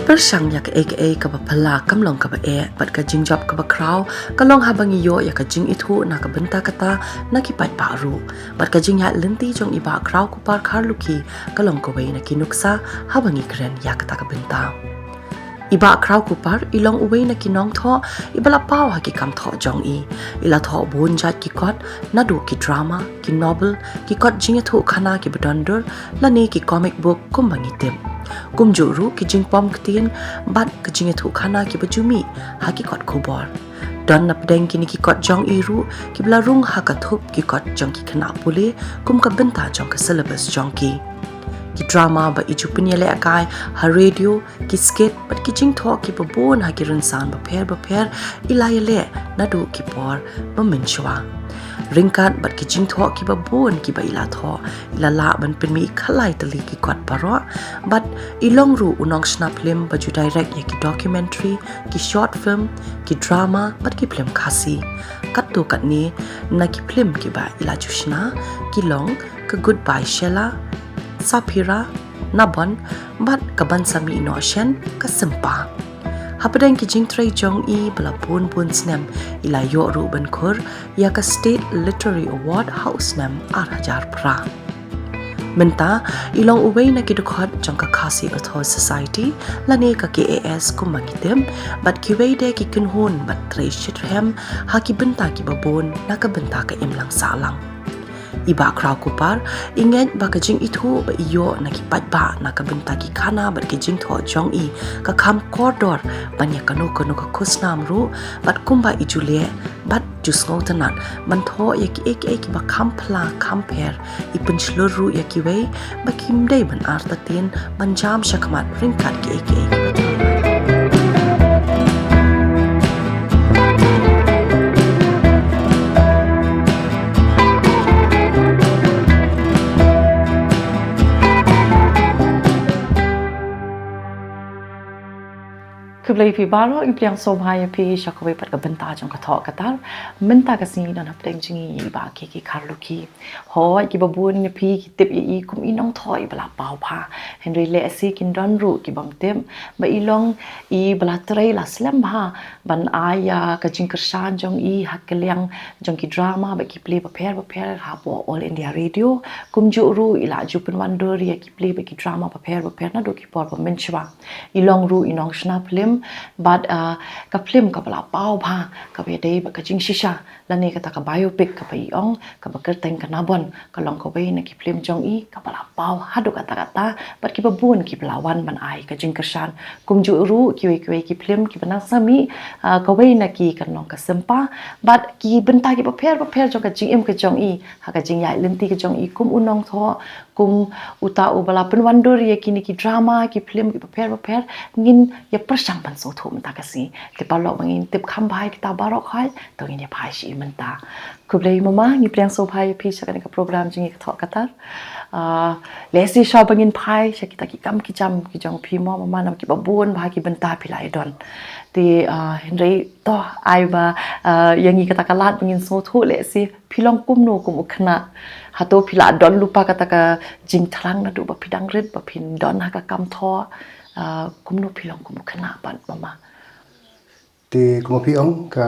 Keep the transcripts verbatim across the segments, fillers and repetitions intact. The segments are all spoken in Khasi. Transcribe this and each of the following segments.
Pyrshang ïa kaei kaei kaba phylla kam long kaba eh, bad ka jingjop kaba khraw ka long haba ngi ïoh ïa ka jingithuh na ka bynta kata na ki paidbah ruh. Bad ka jingïaid lynti jong i Bah Khrawkupar Kharlukhi ka long kawei na ki nuksa haba ngi kren ïa kata ka bynta. I Bah Khrawkupar i long uwei na ki nongthoh iba la paw ha ki kam thoh jong i. I la thoh bun jait ki kot, naduh ki drama, ki novel, ki kot jingïathuhkhana kiba don dur, lane ki comic book kumba ngi tip. Kumjuh ruh ki jingpom ktien bad ki jingïathuhkhana kiba ju mih ha ki kot khubor. Don na pdeng kine ki kot jong i ruh kiba la rung ha ka thup ki kot jong ki khynnah pule kum ka bynta jong ka syllabus jong ki. Ki drama ba i ju pynïalehkai ha radio, ki skit bad ki jingthoh kiba bun ha ki rynsan bapher bapher i la ïaleh naduh ki por ba mynshuwa. Ryngkat bad ki jingthoh kiba bun kiba i la thoh, i la lah ban pynmih khalai tylli ki kot baroh, bad i long ruh u nongshna phlim ba ju direct ïa ki documentary, ki short film, ki drama bad ki phlim Khasi. Katto katne na ki phlim kiba i la ju shna ki long ka Goodbye Shella, Saphira, Nabon bad kaban sa mih noh shen, ka Sympa. Hapdeng ki jingtrei jong i ba la bun bun snem, i la ïoh ruh ban khur ïa ka State Literary Award ha u snem ar hajar phra. Mynta i long uwei na ki dkhot jong ka Khasi Authors Society lane ka K A S kumba ngi tip, bad kiwei de ki kynhun bad trei shitrhem ha ki bynta kiba bun na ka bynta ka imlang sahlang. I Bah Khrawkupar i ngeit ba ka jingithuh ba i ïoh na ki paidbah na ka bynta ki khana bad ki jingthoh jong i ka kham kordor ban ïa kano kano ka khusnam ruh, bad kumba i ju leh bad ju sngewtynnat ban thoh ïa kiei kiei kiba kham phylla kham pher, i pynshlur ruh ïa kiwei ba kim dei ban artatien ban jam shakhmat ryngkat kiei kiei kiba thymmai. Khublei phi baroh, ngi pdiang sngewbha ïa phi sha kawei pat ka bynta jong ka Thoh Katar. Mynta ka sngi don hapdeng jong ngi i Bah K K Kharlukhi. Hooid, kiba bun na phi ki tip ïa i kum i nongthoh iba la paw bha. Hynrei lehse kin don ruh ki bym tip ba i long iba la trei la slem bha ban ai ïa ka jingkyrshan jong i ha ka liang jong ki drama bad ki play bapher bapher hapoh All India Radio. Kumjuh ruh i la ju pynwandur ïa ki play bad ki drama bapher bapher naduh ki por ba mynshuwa. I long ruh i nongshna phlim bad, ah, ka phlim kaba la paw bha kaba ïadei bad ka jingshisha, lane kata ka biopic kaba i ong, kaba kyrteng ka Nabon, ka long kawei na ki phlim jong i kaba la paw haduh katta katta, bad kiba bun kiba la wan ban ai ka jingkyrshan. Kumjuh ruh kiwei kiwei ki phlim kiba nang sa mih, ah, kawei na ki ka long ka Sympa, bad ki bynta kiba pher bapher jong ka jingim ka jong i ha ka jingïaid lynti ka jong i kum u nongthoh, kum uta uba la pynwandur ïa kine ki drama, ki phlim kiba pher bapher. Ngin ïa pyrshang ban sngewthuh mynta ka sngi. Te paralok, ba ngin tip kham bha ïa kita baroh khoit, to ngin ïa phai sha i mynta. Khublei mama, ngi pdiang sngewbha ïa phi sha kane ka program jong ngi ka Thoh Katar. Ah, lehse shwa ba ngin phai sha kita ki kam ki jam ki jong phi mo mama, namar kiba bun bha ki bynta phi la ïa don. Te, ah, hynrei to ai ba, ah, ïa ngi kata ka lad ba ngin sngewthuh lehse phi long kumno kum u khynnah. Hato phi la don lypa kata ka jingthrang naduh ba phi dang rit ba phin don ha ka kam thoh? Ah, kumno phi long kum u khynnah pat mama? Te kumba phi ong, ka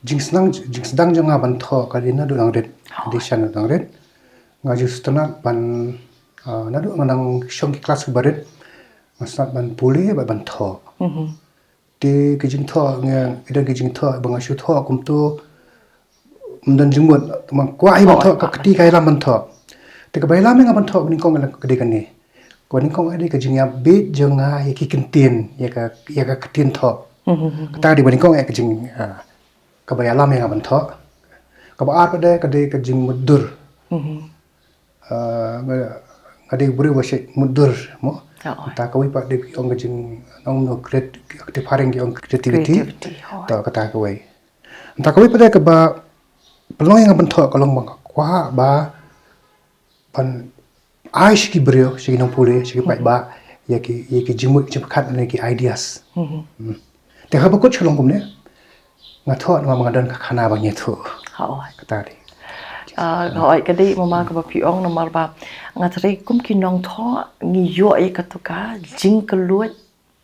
jingsdang, jingsdang jong nga ban thoh ka dei naduh dang rit. Ka dei shen naduh dang rit. Nga ju sngewtynnat ban, ah, naduh nga dang shong ki klas kiba rit, nga sngewtynnat ban pule bad ban thoh. Mhm. Te ki jingthoh, nga, ki don ki jingthoh ba nga shu thoh kumto, ym don jingmut, nga kwah hi ban thoh, ka kti ka ïalam ban thoh. Te kaba ïalam ïa nga ban thoh ba nyngkong ka dei kane. Kaba nyngkong ka dei ka jingïabit jong nga ïa ki ktien, ïa ka, ïa ka ktien thoh. Mhm. Kata ka dei ba nyngkong ïa ka jing, ah, kaba ïalam ïa nga ban thoh. Kaba ar pat ka dei ka jingmutdur. Mhm. Ah, nga, nga dei u briew ba shait mutdur mo. Oh, oh. Kata kawei pat dei ki ong ka jing, ong no creat-, active hearing ki ong creativity. Creativity, oh. To kata kawei. Kata kawei pat dei kaba pynlong ïa nga ban thoh ka long ba nga kwah ba ban ai sha ki briew, sha ki nongpule, sha ki paidbah, ïa ki, ïa ki jingmut jingpyrkhat ne ki ideas. Mhm. Hmm. Te haba kut shu long kumne, nga thoh namar ba nga don ka khana ba nga ïathuh. Hooid. Kata dei. Ah, hooid, ka dei mama kaba phi ong namar ba nga tharai kum ki nongthoh ngi ïoh ïa kato ka jingkylluid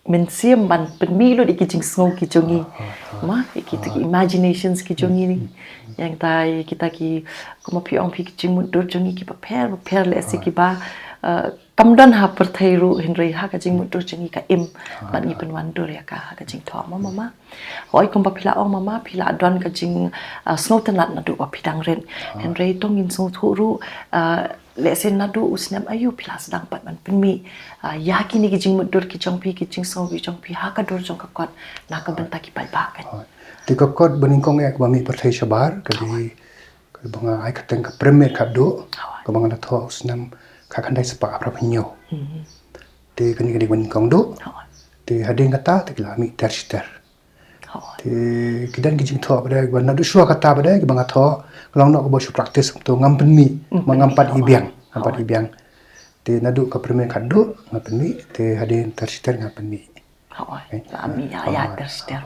mynsiem ban pynmih lut ïa ki jingsngew ki jong ngi. Ma, ïa kita ki imaginations ki jong ngi. Ïa kita, ïa kita ki, kumba phi ong phi, ki jingmutdur jong ngi kiba pher bapher, lehse kiba, eh, kam don ha pyrthei ruh, hynrei ha ka jingmutdur jong ngi ka im. Bad ngi pynwandur ïa ka ha ka jingthoh, mo mama. Hooid, kumba phi la ong mama, phi la don ka jing, ah, sngewtynnat naduh ba phi dang rit. Hynrei to ngin sngewthuh ruh, ah, lehse naduh u snem aïu phi la sdang pat ban pynmih, ah, ïa kine ki jingmutdur ki jong phi, ki jingsngew ki jong phi ha ka dur jong ka kot na ka bynta ki paidbah kan. Te ka kot ba nyngkong eh kaba mih pyrthei shabar, ka dei kaba nga ai kyrteng Ka Pyrmit Khatduh, kaba nga la thoh u snem khatkhyndai spah phra phew hynñiew. Te kane ka dei kaba nyngkong duh. Te hadien kata te ki la mih ter shi ter. Te ki don ki jingthoh ba dei ba naduh shuwa kata ba dei kiba nga thoh, ka long noh kaba shu practice, to ngam pynmih, ma ngam pat i biang, ngam pat i biang. Te naduh Ka Pyrmit Khatduh nga pynmih, te hadien ter shi ter nga pynmih. Hooid, la mih ïa, ïa ter shi ter.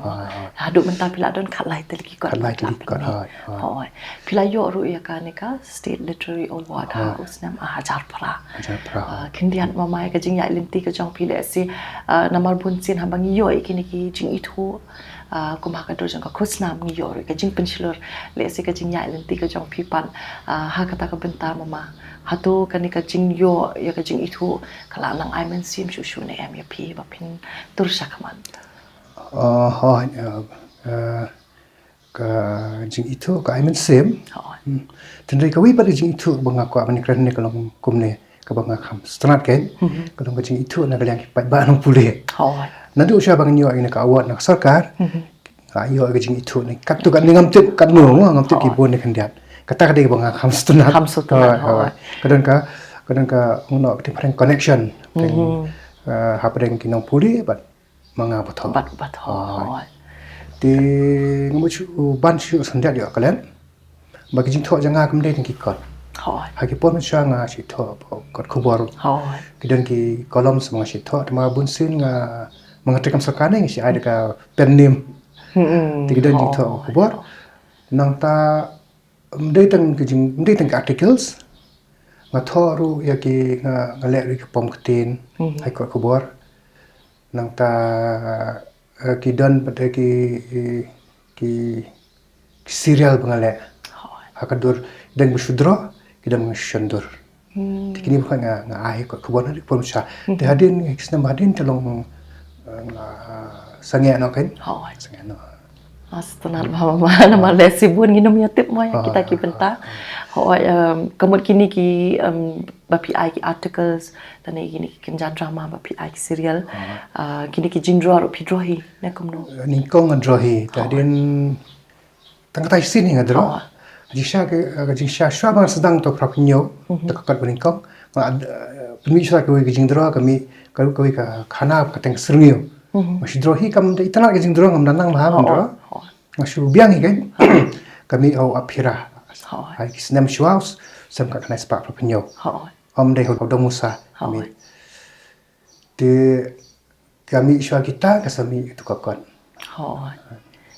Haduh mynta phi la don khatlai tylli ki kot. Khatlai tylli ki kot, hooid. Hooid. Phi la ïoh ruh ïa kane ka State Literary Award ha u snem ar hajar phra. Hajar phra. Ah, khyndiat mama ïa ka jingïaid lynti ka jong phi lehse, ah, namar bunsien haba ngi ïoh ïa kine ki jingithuh, ah, kum ha ka dur jong ka khusnam ngi ïoh ruh ka jingpynshlur, lehse ka jingïaid lynti ka jong phi pat, ah, ha kata ka bynta mama. Hato kane ka jingïoh ïa ka jingithuh ka la nang ai mynsiem shuh shuh ne em ïa phi ba phin tur shakhmat? Ah, hooid, ah, ah, ka jingithuh ka ai mynsiem. Hooid. Hmm. Hynrei kawei pat ka jingithuh ba nga kwah ban ïakren hangne ka long kumne, kaba nga kham sngewtynnat kein, ka long ka jingithuh na ka liang ki paidbah nongpule. Hooid. Naduh shuwa ba ngi ïoh ïa kane ka award na ka sorkar, nga ïoh ïa ka jingithuh ne katto katne, ngam tip katno, ngam tip ki bun ne khyndiat. Kata ka dei kaba nga kham sngewtynnat. Kham sngewtynnat, hooid. Ka don ka, ka don ka, ngi ong ka dei phareng connection. Teng, eh, hapdeng ki nongpule bad ma nga ba thoh. Bad ba thoh. Hooid. Te nga mut shu ban shu syndiat ïa ka lem. Ba ki jingthoh jong nga kam dei tang ki kot. Hooid. Ha ki por mynshuwa nga shu thoh kot khubor. Hooid. Ki don ki columns ma nga shu thoh, te ma bunsien nga, ma nga trei kam sorkar ne nga shu ai da ka pen name. Te ki don jingthoh khubor. Nangta ym dei tang ki jing, ym dei tang ki articles. Nga thoh ruh ïa ki, nga, nga leh ruh ïa ki pom ktien ha ki kot khubor. Nangta, eh, ki don pat ki, ki, ki serial ba nga leh. Hooid. Ha ka dur, don ba shu draw, ki don ba shu shon dur. Hmm. Te kine ba nga, nga ai kot khubor na ki por mynshuwa. Te hadien, ki snem ba hadien te long, eh, nga sangeh noh kein. Hooid. Sangeh noh. Ah, sngewtynnat ba mama, namar lehse bun ngin ym ïatip mo ïa kita ki bynta. Hooid, em, ka mut kine ki, em, ba phi ai ki articles, lane kine ki kynja drama ba phi ai ki serial. Ah, kine ki jingdraw ruh phi draw hi ne kumno? Eh, nyngkong nga draw hi, te hadien tang katei sien hi nga draw. Jingshisha ka, ka jingshisha shuwa ba nga sdang to phra phew hynñiew, to ka kot ba nyngkong. Nga, eh, pynmih shuwa kawei ka jingdraw, ka mih, ka, kawei ka khana, ka kyrteng Ka Syrngiew. Nga shu draw hi, kam da itynnat ka jingdraw, ngam da nang bha ban draw. Nga shu biang hi kein. Ka mih ha u Aphira. Hooid. Ha ki snem shuwa, snem khatkhyndai spah phra phew hynñiew. Hooid. Ym dei ha u Dong Musa. Hooid. Te ka mih shuwa kita, ka sa mih ïa tu ka kot. Hooid.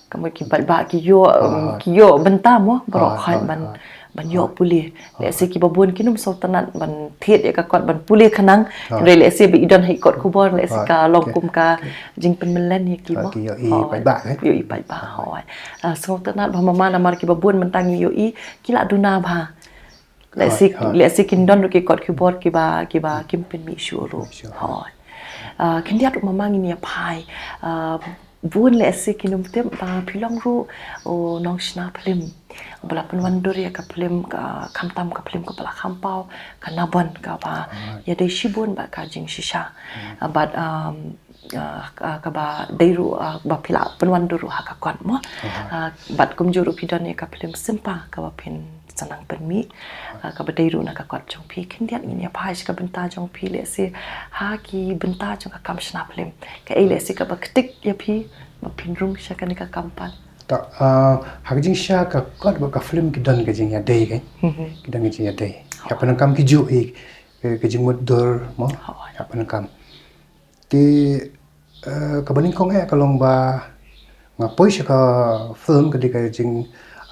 Ka mut ki paidbah ki ïoh, um, ki ïoh bynta mo baroh khoit ban, ban ïoh pule. Lehse kiba bun kin ym sngewtynnat ban thied ïa ka kot ban pule khnang. Hynrei lehse ba i don ha ki kot khubor lehse ka long kum ka jingpynmlien ïa ki mo. Ki ïohi paidbah, eh? Ïohi paidbah, hooid. Ah, sngewtynnat ba mama namar kiba bun mynta ngi ïohi ki la duna bha. Lehse, hooid, hooid, lehse kin don ruh ki kot khubor kiba, kiba kim pynmih shuh ruh. Pynmih shuh. Hooid. Ah, khyndiat ruh mama ngin ïa phai. Ah, bun lehse kin ym tip ba phi long ruh u nongshna phlim. Ba la pynwandur ïa ka phlim ka, khamtam ka phlim kaba la kham paw, Ka Nabon kaba, hooid, ïadei shibun bad ka jingshisha. Hmm. Ah, bad, um, ah, ka, kaba dei ruh, ah, ba phi la pynwandur ruh ha ka kot mo. Hooid. Ah, bad kumjuh ruh phi don ïa ka phlim Sympa kaba phin sa nang pynmih, ah, kaba dei ruh na ka kot jong phi. Khyndiat ngin ïa phai sha ka bynta jong phi lehse ha ki bynta jong ka kam shna phlim. Kaei lehse kaba ktik ïa phi ba phin rung sha kane ka kam pat? Ta, ah, ha ka jingshisha ka kot bad ka phlim ki don ka jingïadei kein. Mhm. Ki don ka jingïadei. Hooid. Ïa pyndonkam kijuh hi, eh, ka jingmutdur mo. Hooid. Ïa pyndonkam. Te, eh, kaba nyngkong eh ka long ba nga poi sha ka film ka dei ka jing,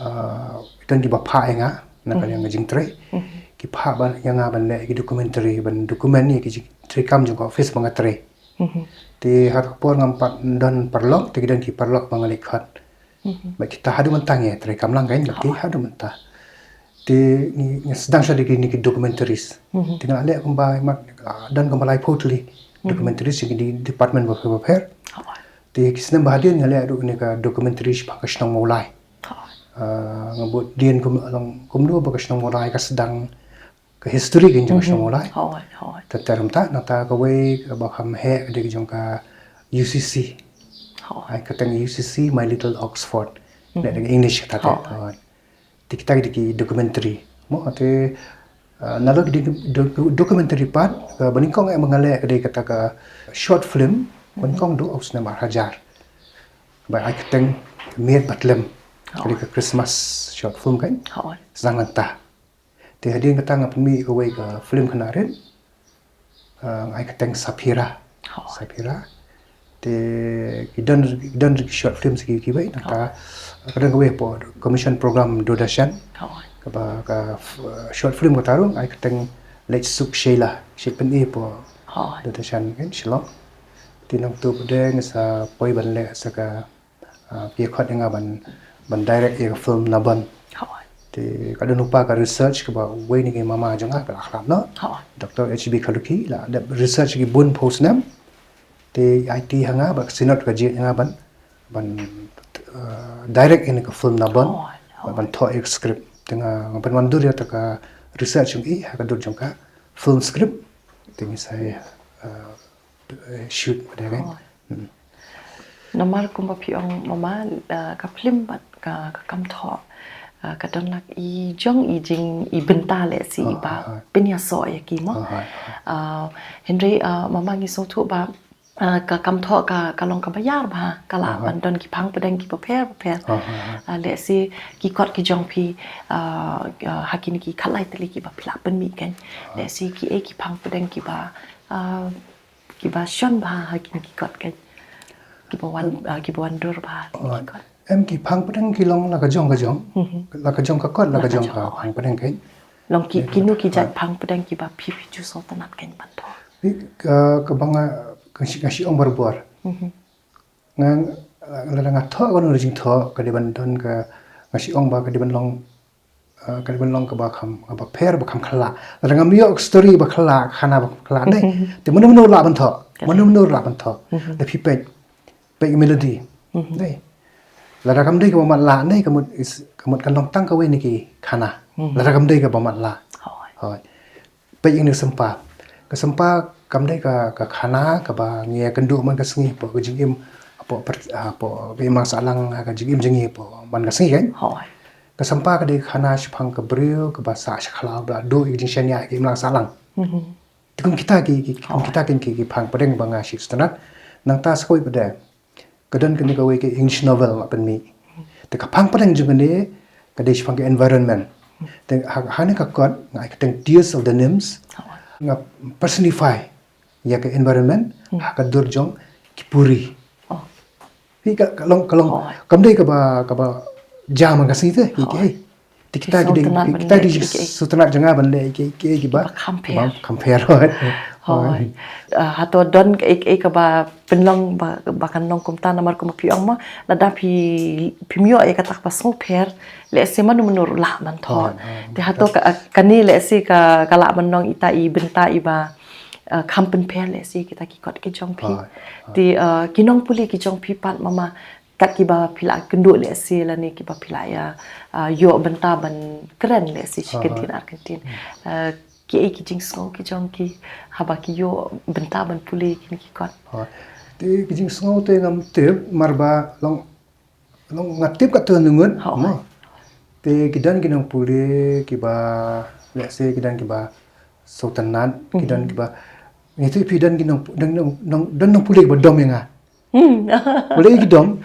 eh, don kiba phah ïa nga na ka liang ka jingtrei. Mhm. Ki phah ban ïa nga ban leh ki documentary, ban document ïa ki jingtrei kam jong ka office ba nga trei. Mhm. Te ha ka por ngam pat don paralok, te ki don ki paralok ba nga leit khot. Bad kita haduh mynta ngi treikam lang kein bad ki haduh mynta. Te ngi, ngi sdang shwa da kine ki documentaries. Te nga la leh kumba, ah, don kumba laiphew tylli documentaries jong ki department bapher bapher. Te ki snem ba hadien nga leh ruh kane ka documentary shaphang ka shnong Mawlai. Ah, nga bud dien kum, long kumno ba ka shnong Mawlai ka sdang, ka history ka jong ka shnong Mawlai. Hooid, hooid. Te ter mynta, nangta kawei kaba kham heh ka dei ka jong ka U C C. Hooid. Ai kyrteng U C C, My Little Oxford. Leh da ka English kata te. Hooid. Hooid. Te kita ki dei ki documentary. Mo te, ah, nalor ki docu-, docu-, documentary pat, kaba nyngkong eh ba nga leh ka dei kata ka short film, ba nyngkong duh ha u snem ar hajar. Ba ai kyrteng Miet Bad Lem. Ka dei ka Christmas short film kein. Hooid. Sdang nangta. Te hadien kata nga pynmih kawei ka film khynnah rit. Ah, nga ai kyrteng Saphira. Hooid. Saphira. Te ki don, ki don ki short film sa kiwei kiwei. Nangta ka don kawei hapoh commission program Doordarshan. Hooid. Kaba ka f-, short film kata ruh nga ai kyrteng Leit Suk Sheila. Shu pyni hapoh Doordarshan kein Shillong. Te nangta pat de nga sa poi ban leh sa ka, ah, ki khot ïa nga ban, ban direct ïa ka film Nabon. Hooid. Te ka don u pa ka research kaba uwei na ki mama jong nga ka la khlad noh. Hooid. Doctor H B Kharlukhi la dep research ki bun phew snem. Te aiti ha nga bad ka Synod ka jied ïa nga ban, ban, ah, direct ïa ka film Nabon. Hooid, hooid. Ban thoh ïa ka script. Te nga, nga pynwandur ïa kata ka research jong i ha ka dur jong ka film script. Te ngi sa, ah, eh, shoot bad ïa ka. Hooid. Hmm. Namar kumba phi ong mama, eh, ka film bad ka, ka kam thoh, eh, ka don la i jong i jing i bynta lehse i ba pynïasoh ïa ki mo. Ah, hynrei, eh, mama ngi sngewthuh ba, eh, ka kam thoh ka, ka long kaba ïar bha, ka lah ban don ki phang pdeng kiba pher bapher. Eh, lehse ki kot ki jong phi, eh, eh, ha kine ki khatlai tylli kiba phi lah pynmih kein. Lehse kiei ki phang pdeng kiba, eh, kiba shon bha ha kine ki kot kein. Kiba wan, ah, kiba wan dur bha ha kine ki kot. Em, ki phang pdeng ki long la ka jong ka jong. La ka jong ka kot, la ka jong ka phang pdeng kein. Long ki, kino ki jait phang pdeng kiba phi, phi ju sngewtynnat kein ban thoh. Phi, ka, kaba nga, ka shi, ka shi ong barabor. Nga, lada nga thoh kano ka jingthoh, ka dei ban don ka, nga shi ong ba ka dei ban long, ah, ka dei ban long kaba kham, kaba pher, ba kham khyllah. Lada ngam ïoh story ba khyllah, khana ba kham khyllah, ne. Te mano mano lah ban thoh. Mano mano lah ban thoh. Da phi peit, peit melody. Ne. Lada kam dei kaba matlah, ne, ka mut is, ka mut kan long tang kawei na ki khana. Lada kam dei kaba matlah. Hooid. Peit ïa kane ka sympa. Ka sympa kam dei ka, ka khana kaba ngi ïakynduh man ka sngi hapoh ka jingim, hapoh, hapoh ka imlang sahlang, ka jingim jong ngi hapoh man ka sngi kein. Hooid. Ka sympa ka dei ka khana shaphang ka briew kaba sah sha khlaw, ba la duh ïa ka jingshaniah ïa ka imlang sahlang. Te kum kita ki, ki, kum kita ki, ki, ki phang pdeng ba nga sngewtynnat. Nangta sa kawei pat de. Ka don kane kawei ka English novel nga pynmih. Te ka phang pdeng jong kane ka dei shaphang ka environment. Te ha, ha kane ka kot nga ai kyrteng Tears of the Nymphs. Nga personify ïa ka environment ha ka dur jong ki puri. Hi ka, ka long, ka long, kam dei kaba, kaba jam ka sngi te, hi ki. Te kita ki dei, kita ki dei sngewtynnat jong nga ban leh kiei kiei kiba kham pher. Hooid. Hato don kiei kiei kaba pynlong ba, ba kan long kumta namar kumba phi ong mo, lada phi, phim ïoh ïa kata kaba sngewpher, lehse mano mano ruh lah ban thoh. Te hato ka, kane lehse ka, ka lah ban long ita i bynta iba, ah, kham pynpher lehse kita ki kot ki jong phi. Te, ah, ki nongpule ki jong phi pat mama, kat kiba phi la kynduh lehse lane kiba phi la ïa, ah, ïoh bynta ban kren lehse shi kyntien ar kyntien. Ah, kiei ki jingsngew ki jong ki haba ki ïoh bynta ban pule kine ki kot. Te ki jingsngew te ngam tip, mar ba long, long nga tip katto ngut mo. Te ki don ki nongpule kiba, lehse ki don kiba sngewtynnat, ki don kiba, ngi tip phi don ki nong, don nong, don nongpule kiba dom ïa nga. Balei ki dom?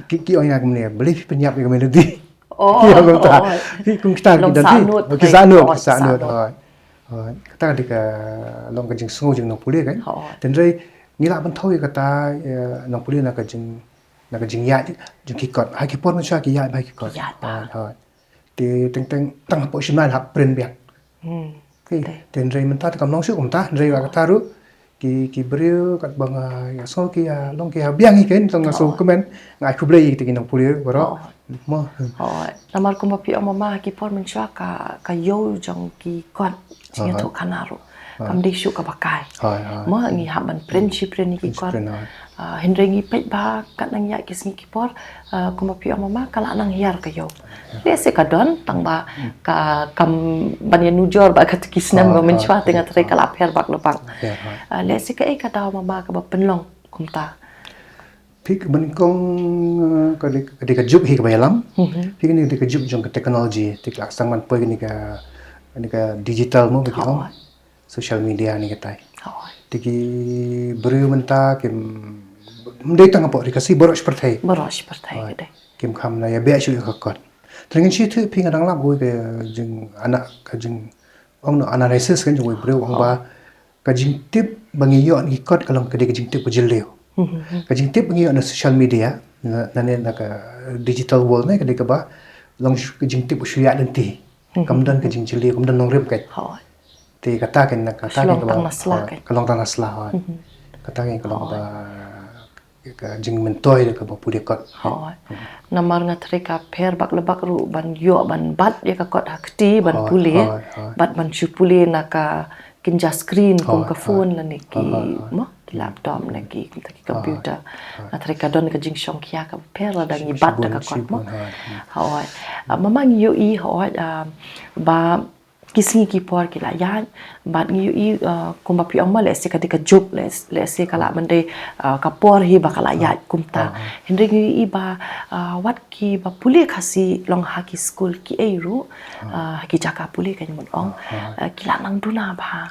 Ki, ki ong ïa nga kumne, balei phi pynïap ïa ka melody? Ki ong kumta. Ki kum kita ki don, ki sahnud, ki sahnud. Hooid. Kata ka dei ka long ka jingsngew jong nongpule kein. Hynrei ngi lah ban thew ïa kata, ïa nongpule na ka jing, na ka jingïaid jong ki kot. Ha ki por mynshuwa ki ïaid bha ki kot. Hooid. Te teng teng tang hapoh shynna hap print biang. Te hynrei mynta te kam long shuh kumta, hynrei kata ruh ki ki briew kat ba nga ïa sngew ki ïa long ki ïa biang hi kein, tang nga sngew kmen, nga ai khublei ïa ki nongpule baroh. Mo. Namar kumba phi ong mama, ha ki por mynshuwa ka ka ïew jong ki kot jingïathuhkhana ruh kam dei shuh kaba kai. Mo, ngi hap ban print shi print ïa ki kot. Hynrei ngi peit ba kat nang ïa ki sngi ki por, kumba phi ong mama, ka la nang hiar ka ïew. Lehse ka don, tang ba ka kam ban ïanujor ba kat ki snem ba mynshuwa te nga tharai ka la pher bak lubak. Lehse kaei ka daw mama kaba pynlong kumta? Phi ka ban kong ka dei ka juk hi kaba ïalam. Phi ka dei ka juk jong ka technology, te ka sdang ban poi ka digital mo, ba ki ong social media ne katai. Te ki briew mynta kim dei tang hapoh ri Khasi, baroh shi pyrthei. Baroh shi pyrthei. Kim kham na ïa beh shuh ïa ka kot. Te ngin shi thu phi nga dang lap wei ka jing ana ka jing ong no analysis kan jong wei briew ong ba ka jingtip ba ngi ïoh na ki kot ka long ka dei ka jingtip ka jylliew. Ka jingtip ba ngi ïoh na social media, na ne na ka digital world ne ka dei kaba long ka jingtip ba shu ïaid lynti. Kam don ka jingjylliew, kam don nongrim ka. Te kata ka na kata ka long tang na sla. Ka long tang na sla. Kata ka long ba ka jingmyntoi da kaba pule kot. Namar nga tharai ka pher bak lubak ruh ban ïoh ban bat ïa ka kot ha kti ban pule, bat ban shu pule na ka kynja screen kum ka phone lane ki mo, ki laptop ne ki kumta ki computer. Nga tharai ka don ka jingshongkhia kaba pher lada ngi bat da ka kot mo. Hooid. Mama ngi ïohi hooid ba ki sngi ki por ki la ïaid, bad ngi ïohi kumba phi ong ma lehse ka dei ka juk, lehse ka la ban dei ka por hi ba ka la ïaid kumta. Hynrei ngi ïohi ba wat ki ba pule Khasi long ha ki skul kiei ruh, ha ki jaka pule ka mut ong, ki la nang duna bha.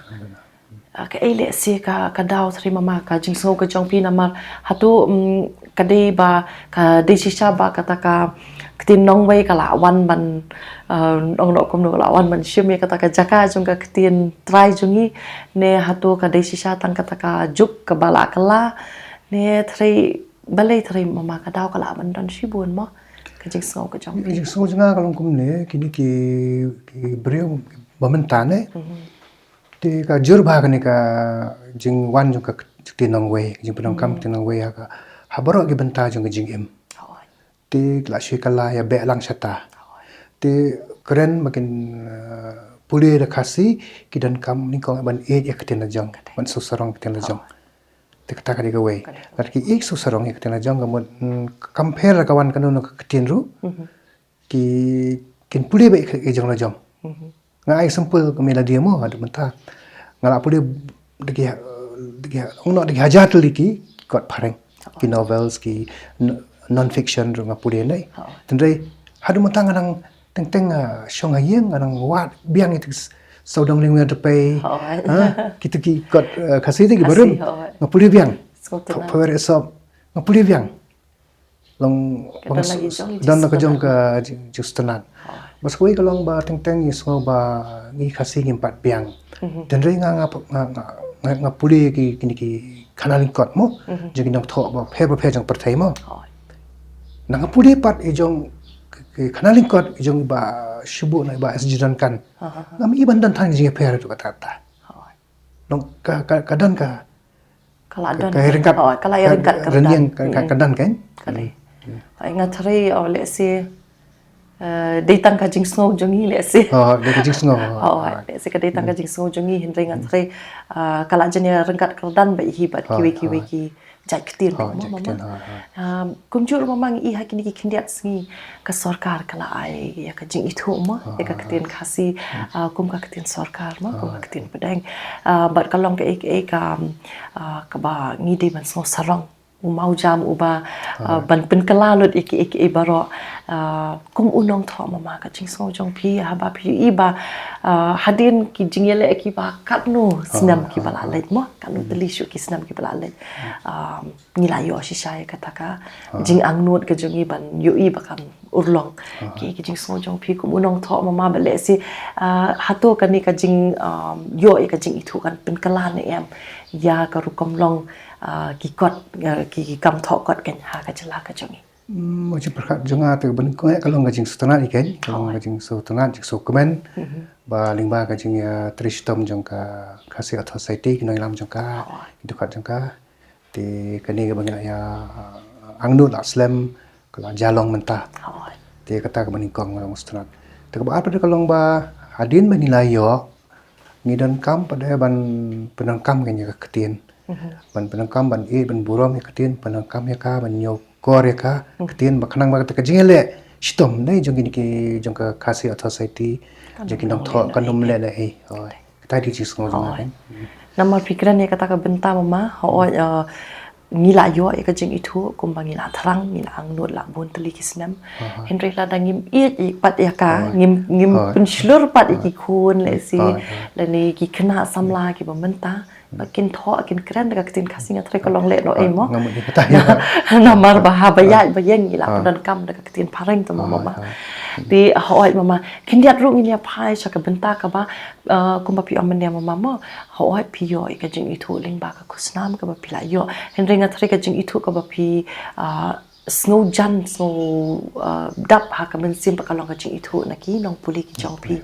Kaei lehse ka ka daw tharai mama ka jingsngew ka jong phi namar hato ka dei ba ka dei shisha ba kata ka ktien nongwei ka la wan ban ong noh kumno ka la wan ban shim ïa kata ka jaka jong ka ktien trai jong ngi, ne hato ka dei shisha tang kata ka juk kaba la kylla, ne tharai balei tharai mama ka daw ka la ban don shibun mo ka jingsngew ka jong phi? Jingsngew jong nga ka long kumne, kine ki ki briew ba mynta ne. Te ka jur bha kane ka jingwan jong ka ktien nongwei, ka jingpyndonkam ktien nongwei ha ka ha baroh ki bynta jong ka jingim. Te la shu kylla ïa beh lang shata. Te kren ba kin pule da Khasi ki donkam nyngkong ban ïeit ïa ka ktien la jong, ban sngewsarong ka ktien la jong. Te kata ka dei kawei. Lada ki ïeit sngewsarong ïa ka ktien la jong ka mut kam pher la ka wan kano kano ka ktien ruh. Ki kin pule bad ki jong la jong. Nga ai sampel ka Melody mo, haduh mynta nga la pule da ki da ki ong noh da ki hajar tylli ki kot phareng, ki novels, ki non fiction ruh nga pule nai. Tynrai haduh mynta nga dang teng teng nga shong ha ïing nga dang wad biang ïa ki sawdong lingwiang da pei. Kita ki kot Khasi te ki barim nga pule biang. Phawer esop nga pule biang. Long don la ka jong ka jingsngewtynnat. Bad sa kawei ka long ba teng teng ngi sngew ba ngi Khasi ngim pat biang. Tynrai nga nga nga pule ki kine ki khana lyngkot mo, jong ki nongthoh ba pher ba pher jong pyrthei mo. Na nga pule pat i jong ki khana lyngkot i jong ba shu buh na ba S G Duncan. Ngam i ban don than ki jingïapher tu kata kata. Nong ka ka don ka ka la don ka ryngkat, ka la ryngkat ka ryngkat ka don kan. Nga tharai o lehse dei tang ka jingsngew jong ngi lehse. Dei ka jingsngew. Lehse ka dei tang ka jingsngew jong ngi hynrei nga tharai ka la jan ïa ryngkat kyrdan bad hi bad kiwei kiwei ki jait ktien mo mama. Kumjuh ruh mama ngi i ha kine ki khyndiat sngi ka sorkar ka la ai ïa ka jingithuh mo ïa ka ktien Khasi kum ka ktien sorkar mo, kum ka ktien pdeng. Bad ka long kaei kaei ka kaba ngi dei ban sngewsarong u mawjam uba ban pynkylla lut ïa kiei kiei baroh. Kum u nongthoh mama ka jingsngew jong phi haba phi i ba hadien ki jingïaleh kiba katno snem kiba la leit mo, katno tylli shuh ki snem kiba la leit. Ngi la ïoh shisha ïa kata ka jingangnud ka jong ngi ban ïohi ba kan urlong. Ki ki jingsngew jong phi kum u nongthoh mama ba lehse hato kane ka jing ïoh ïa ka jingithuh kan pynkylla ne em ïa ka rukom long ki kot ki kam thoh kot kan ha ka jylla ka jong ngi? Hmm, ka jingpyrkhat jong nga te ka banyngkong eh ka long ka jingsngewtynnat ïa ka, ka long ka jingsngewtynnat, jingsngewkmen. Ba lyngba ka jingïatrei shitom jong ka Khasi Author Society, ki nongïalam jong ka, ki dkhot jong ka. Te kane kaba ngi la ïa, ah, angnud la slem, ka la jia long mynta. Te kata ka banyngkong ka long sngewtynnat. Te kaba ar pat ka long ba hadien ba ngi la ïoh, ngi donkam pat de ban pyndonkam ïa ka ktien. Ban pyndonkam, ban ïeit, ban burom ïa ka ktien, pyndonkam ïa ka, ban ñiewkor ïa ka ktien, ba khnang ba kata ka jingïaleh shitom ne jong kine ki, jong ka Khasi Author Society, jong ki nongthoh kan ym leh leh ei. Hooid. Kata dei ka jingsngew jong nga kan. Namar phi kren ïa kata ka bynta mama, hooid, eh, ngi la ïoh ïa ka jingithuh kumba ngi la thrang, ngi la angnud la bun tylli ki snem. Hynrei lada ngim ïeit pat ïa ka, ngim, ngim pynshlur pat ïa ki khun lehse, lane ki khynnah samla kiba mynta ba kin thoh, kin kren da ka ktien Khasi, nga tharai ka long lehnoh ei mo. Namar ba haba ïaid ba ïeng ngi la pyndonkam da ka ktien phareng te mama. Te hooid mama, khyndiat ruh ngin ïa phai sha ka bynta kaba, ah, kumba phi ong mynne mama mo. Hooid phi ïoh ïa ka jingithuh lyngba ka khusnam kaba phi la ïoh. Hynrei nga tharai ka jingithuh kaba phi, ah, sngewjan, sngew, ah, dap ha ka mynsiem pat ka long ka jingithuh na ki nongpule ki jong phi.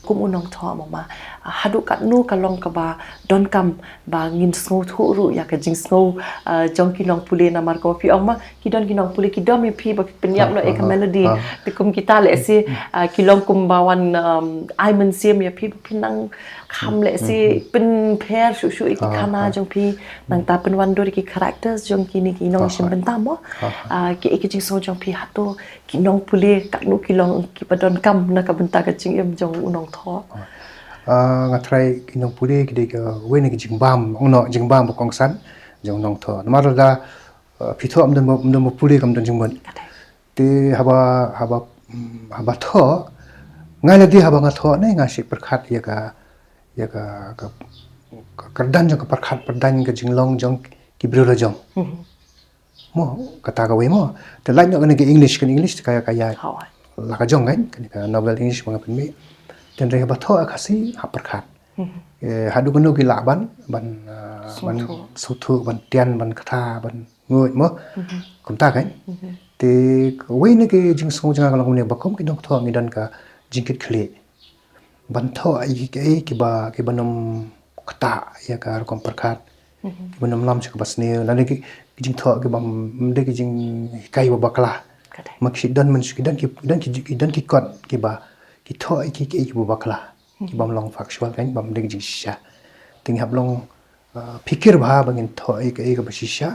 Kum u nongthoh mama, ah, haduh katno ka long kaba donkam ba ngin sngewthuh ruh ïa ka jingsngew, ah, jong ki nongpule, namar kumba phi ong ma, ki don ki nongpule ki dom ïa phi ba phi pynïap noh ïa ka melody. Te kum kita lehse, ah, ki long kumba wan, um, ai mynsiem ïa phi ba phin nang kham lehse pynpher shuh shuh ïa ki khana jong phi. Nangta pynwandur ïa ki characters jong kine ki nongshim bynta mo. Ah, ki, ki jingsngew jong phi hato ki nongpule katno ki long kiba donkam na ka bynta ka jingim jong u nongthoh. Ah, nga tharai ki nongpule ki dei kawei na ki jingbam, ong noh jingbam ba kongsan jong u nongthoh. Namar lada, ah, phi thoh ym don ba, ym don ba pule kam don jingmut. Te haba, haba, mm, haba thoh, nga lade haba nga thoh ne nga shu pyrkhat ïa ka, ïa ka, ka, ka kyrdan jong ka pyrkhat, pyrdan ka jinglong jong ki briew la jong. Mo, kata kawei mo. Te lait noh kane ka English, kane English te ka, ka ïa la ka jong kan, kane ka novel English ba nga pynmih. Te hynrei haba thoh Khasi, hap pyrkhat. Eh, haduh kano ki lah ban, ban, ah, ban sngewthuh, ban tian, ban kata, ban nguid mo. Kumta kan. Te kawei na ki jingsngew jong nga ka long kumne ba kum ki nongthoh ngi don ka jingkitkhlieh ban thoh ïa kiei kiba, kiba nym ktah ïa ka rukom pyrkhat. Kiba nym lam sha kaba sniew. Lane ki, ki jingthoh kiba ym dei ki jinghikai ba bakla. Ma ki shu don, man shu ki don ki, ki don ki, ki don ki kot kiba ki thoh ïa ki, kiei kiba bakla. Ki bym long factual kan, bym dei ki jingshisha. Te ngi hap long, uh, phikir bha ba ngin thoh ïa kaei kaba shisha.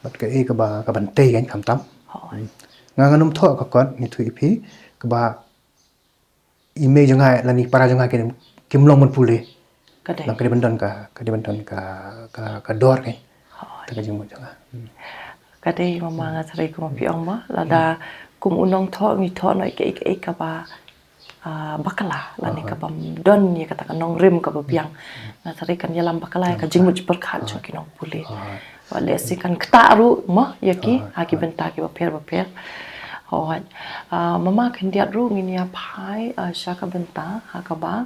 Bad kaei kaba, kaban tei kan khamtam. Nga ngan ym thoh ka kot, ngi thoh ïa phi kaba i mei jong nga lane i para jong nga kim, kim long ban pule. Ka dei ban don ka, ka dei ban don ka, ka, ka dor kan. Te ka jingmut jong nga. Ka dei mama, nga tharai kumba phi ong ma, lada kum u nongthoh ngi thoh noh ïa kaei kaei kaba, ah, bakla lane kabym don ïa kata ka nongrim kaba biang. Nga tharai kan ïalam bakla ïa ka jingmut jingpyrkhat jong ki nongpule. Wat lehse kan ktah ruh mo ïa ki ha ki bynta kiba pher bapher. Hooid. Ah, mama khyndiat ruh ngin ïa phai, ah, sha ka bynta ha kaba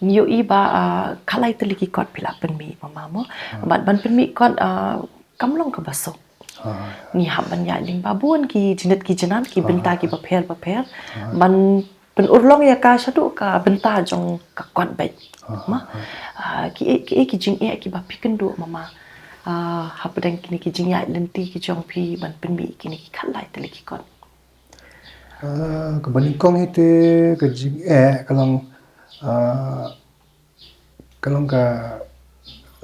ngi ïohi ba, ah, khatlai tylli ki kot phi la pynmih mama mo. Bad ban pynmih kot, ah, kam long kaba suk. Ngi hap ban ïaid lyngba bun ki jingit ki jingman, ki bynta kiba pher bapher. Ban pynurlong ïa ka shaduh ka bynta jong ka kot beit. Ma, ah, kiei, kiei ki jingeh kiba phi kynduh mama, ah, hapdeng kine ki jingïaid lynti ki jong phi ban pynmih kine ki khatlai tylli ki kot. Ah, kaba nyngkong hi te ka jingeh ka long, ah, ka long ka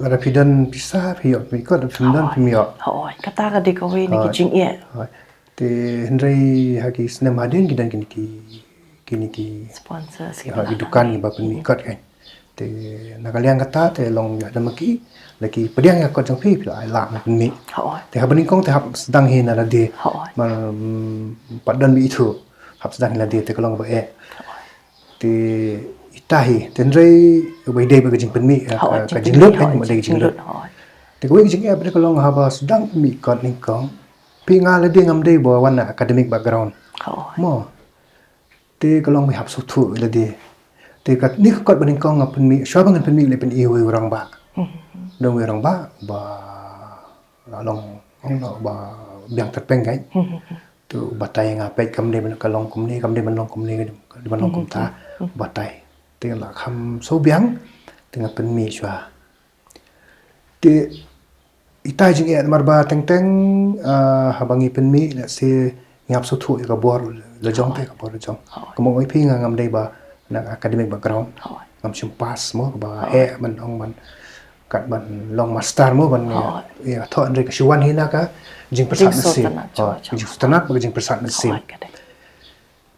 lada phi don pisa phi ïoh phi kot, lada phim don phim ïoh. Hooid, kata ka dei kawei na ki jingeh. Hooid. Te hynrei ha ki snem hadien ki don kine ki, kine ki sponsors, ki dukan kiba pynmih kot kan. Te na ka liang kata te long ïa da ma ki la ki pdiang ïa kot jong phi, phi la ai lah ban pynmih. Te haba nyngkong te hap sdang hi na lade. Mar, mm, pat don ba ithuh, hap sdang hi lade te ka long ba eh. Te ita hi te hynrei ba i dei ba ka jingpynmih, eh, ka jinglut kan, ba dei ka jinglut. Te kawei ka jingeh ba dei ka long haba sdang pynmih kot nyngkong, phi, nga lade ngam dei ba wan na academic background. Mo. Te ka long ba hap sngewthuh ïa lade. Te kane ka kot ba nyngkong nga pynmih, shuwa ba ngan pynmih leh pyn-i uwei u rangbah. Don uwei u rangbah ba la long, ong ba biang tyrpeng kan. tu batai nga peit kam dei ban ka long kumne, kam dei ban long kumne, kam dei ban long kumta, batai. Te la kham sngewbiang, te nga pynmih shuwa. Te ita jingeh namar ba teng teng, ah, haba ngi pynmih, let's say, ngi hap sngewthuh ïa ka bor la jong te, ka bor la jong. Kumba nga ong ïa phi, nga ngam dei ba na academic background. Ngam shym pass mo ba heh ban ong ban kat ban long master mo ban ïa, ïa thoh, hynrei ka shu wan hi na ka jingpyrsad mynsiem. Jingsngewtynnat, jingsngewtynnat bad ka jingpyrsad mynsiem.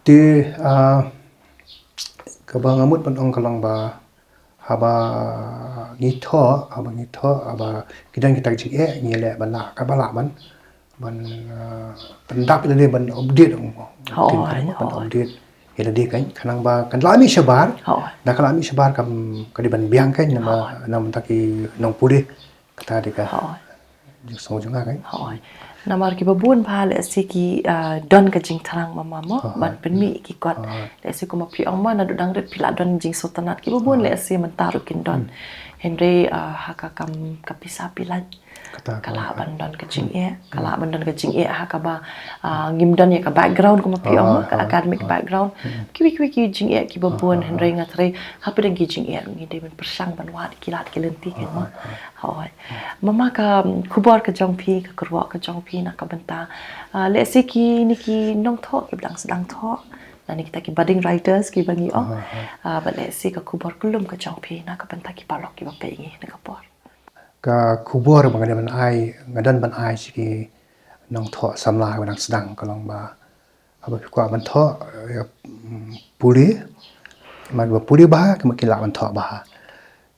Te, ah, kaba nga mut ban ong ka long ba haba ngi thoh, haba ngi thoh, haba ki don kita ki jingeh, ngi leh ban lah, kaba lah ban, ban, ah, ban dap ïa lade, ban update, ban update ïa lade kan, khnang ba kan lah mih shabar, da ka lah mih shabar kam ka dei ban biang kan, namar, namar ta ki nongpule. Kata dei ka jingsngew jong nga kan. Namar kiba bun bha lehse ki, ah, don ka jingthrang mama mo ban pynmih ki kot. Lehse kumba phi ong ma naduh dang rit phi la don jingsngewtynnat, kiba bun lehse mynta ruh kin don. Hynrei, ah, ha ka kam ka pisa phi lait, ka lah ban don ka jingeh, ka lah ban don ka jingeh ha kaba, ah, ngim don ïa ka background kumba phi ong ma, ka academic background. Kiwei kiwei ki jingeh kiba bun, hynrei nga tharai ha pdeng ki jingeh ngi dei ban pyrshang ban wad ki lad ki lynti kan mo. Hooid. Mama, ka, mm, khubor ka jong phi, ka kyrwoh ka jong phi na ka bynta, ah, lehse kine ki nongthoh kiba dang sdang thoh, lane kita ki budding writers kiba ngi ong. Ah, bad lehse ka khubor kyllum ka jong phi na ka bynta ki paralok kiba peit ngi na ka por. Ka khubor ba nga don ban ai, nga don ban ai sha ki nongthoh samla ba dang sdang ka long ba haba phi kwah ban thoh, eh, mm, pule, ki mut ba pule bha, ki mut ki lah ban thoh bha.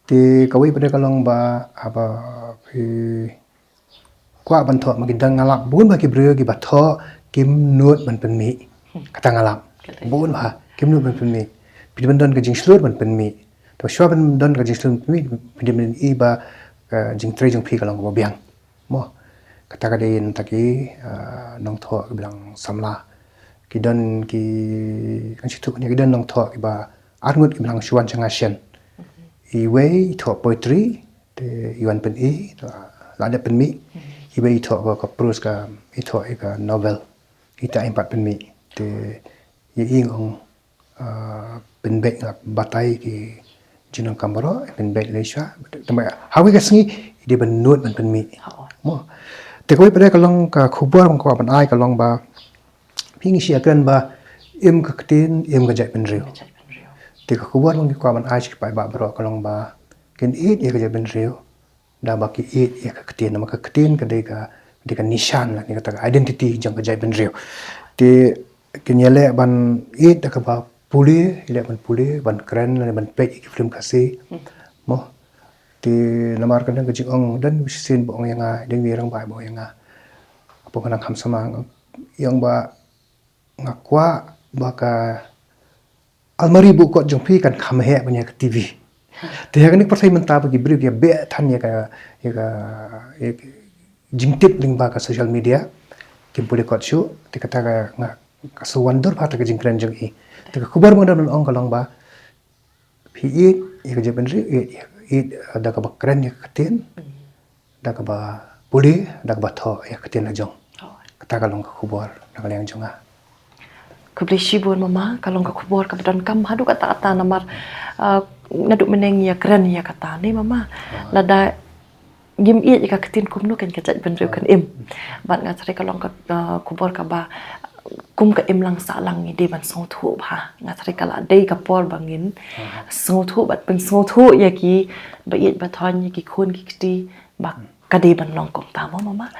Te kawei pat de ka long ba haba phi kwah ban thoh, ma ki dang, nga lap bun bha ki briew kiba thoh kim nud ban pynmih. Kata nga lap bun bha, kim nud ban pynmih. Phi dei ban don ka jingshlur ban pynmih. Te shuwa ban don ka jingshlur ban pynmih, phi dei ban ïohi ba ka jingtrei jong phi ka long kaba biang. Mo, kata ka dei na kita ki, ah, nongthoh kiba dang samla. Ki don ki, kan shu thoh, ki don nongthoh kiba arngut kiba dang shu wan sha nga shen. Iwei i thoh poetry, te i wan pyni, la, la dep pynmih. Iwei i thoh ka, ka prose, ka, i thoh ïa ka novel. Ita im pat pynmih. Te ïa i nga ong, ah, pynbeit, nga batai ki jingnang kam baroh, pynbeit lei shuwa. Tangba ha kawei ka sngi i dei ban nud ban pynmih. Mo. Te kawei pat de ka long ka khubor ba nga kwah ban ai ka long ba phi ngi shu ïakren ba im ka ktien, im ka jaitbynriew. Te ka khubor ba nga kwah ban ai sha ki paidbah baroh ka long ba kin ïeit ïa ka jaitbynriew. Da ba ki ïeit ïa ka ktien, namar ka ktien ka dei ka, dei ka nishan lane kata ka identity jong ka jaitbynriew. Te kin ïaleh ban ïeit da kaba pule, ïaleh ban pule, ban kren lane ban peit ïa ki film Khasi. Mo. Te namar ka dang ka jingong, don shisien ba ong ïa nga, don rangbah ba ong ïa nga. Hapoh ka nang kham sama, ong ba nga kwah ba ka almari buh kot jong phi kan kham heh ban ïa ka T V. Te ha kane ka pyrthei mynta ba ki briew ki ïa beh than ïa ka, ïa ka, ïa ka jingtip lyngba ka social media, kim pule kot shuh, te kata ka nga, ka shu wan dur bha kata ka jingkren jong i. Te ka khubor ba nga don ban ong ka long ba phi ïeit ïa ka jaitbynriew, ïeit, ïeit, ïeit da kaba kren ïa ka ktien, da kaba pule, da kaba thoh ïa ka ktien la jong. Kata ka long ka khubor na ka liang jong nga. Khublei shibun mama, ka long ka khubor kaba donkam haduh katta katta namar, ah, naduh mynne ngi ïakren ïa kata ne mama. Lada ngim ïeit ïa ka ktien kumno kan ka jaitbynriew kan im. Bad nga tharai ka long ka, ah, khubor kaba kum ka imlang sahlang ngi dei ban sngewthuh bha. Nga tharai ka la dei ka por ba ngin sngewthuh bad pynsngewthuh ïa ki ba ïeit ba thoiñ, ïa ki khun ki kti ba ka dei ban long kumta mo mama.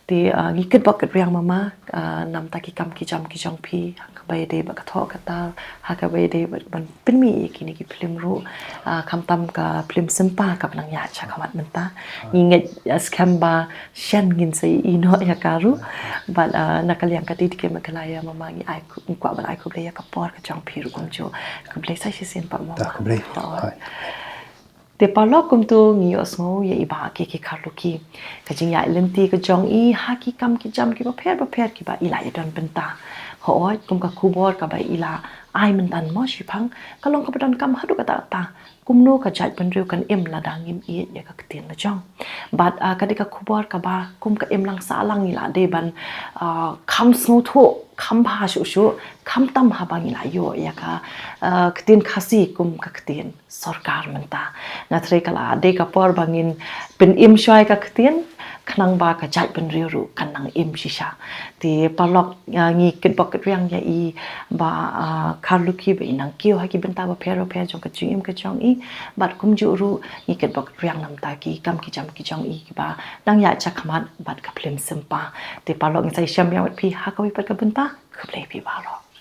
Te, ah, ngi kit bok kit riang mama, ah, namar ki kam ki jam ki jong phi, ha kaba ïadei bad ka thoh ka tal, ha kaba ïadei bad ban pynmih ïa kine ki film ruh, ah, khamtam ka film Sympa kaba nang ïaid sha khmat mynta. Ngi ngeit, ah, skhem ba shen ngin sa ïohi noh ïa ka ruh. Bad, ah, na ka liang ka D D K Meghalaya mama ngi ai khu-, ngi kwah ban ai khublei ïa ka por ka jong phi ruh kumjuh. Khublei sa shisien pat mama. Khublei. Te paralok, kumto ngi ïohsngew ïa i Bah K K Kharlukhi, ka jingïaid lynti ka jong i ha ki kam ki jam kiba pher bapher kiba i la ïadon bynta. Hooid, kum ka khubor kaba i la ai mynta mo Shiphang, ka long kaba donkam haduh katta katta. Kumno ka jaitbynriew kan im lada ngim ïeit ïa ka ktien la jong. Bad, ah, ka dei ka khubor kaba kum ka imlang sahlang ngi la dei ban, ah, kham sngewthuh kham bha shuh shuh, khamtam haba ngi la ïoh ïa ka, eh, ktien Khasi kum ka ktien sorkar mynta. Nga thrang ka la dei ka por ba ngin pynim shuwa ïa ka ktien, khnang ba ka jaitbynriew ruh kan nang im shisha. Te paralok, eh, ngi kitbok kitrwiang ïa i Bah, eh, Kharlukhi ba i nang kiew ha ki bynta bapher bapher jong ka jingim ka jong i, bad kumjuh ruh ngi kitbok kitrwiang namar ki kam ki jam ki jong i kiba nang ïaid shakhmat bad ka phlim Sympa. Te paralok, ngin sa ïashem ïa wat phi ha kawei pat ka bynta. Khublei phi baroh.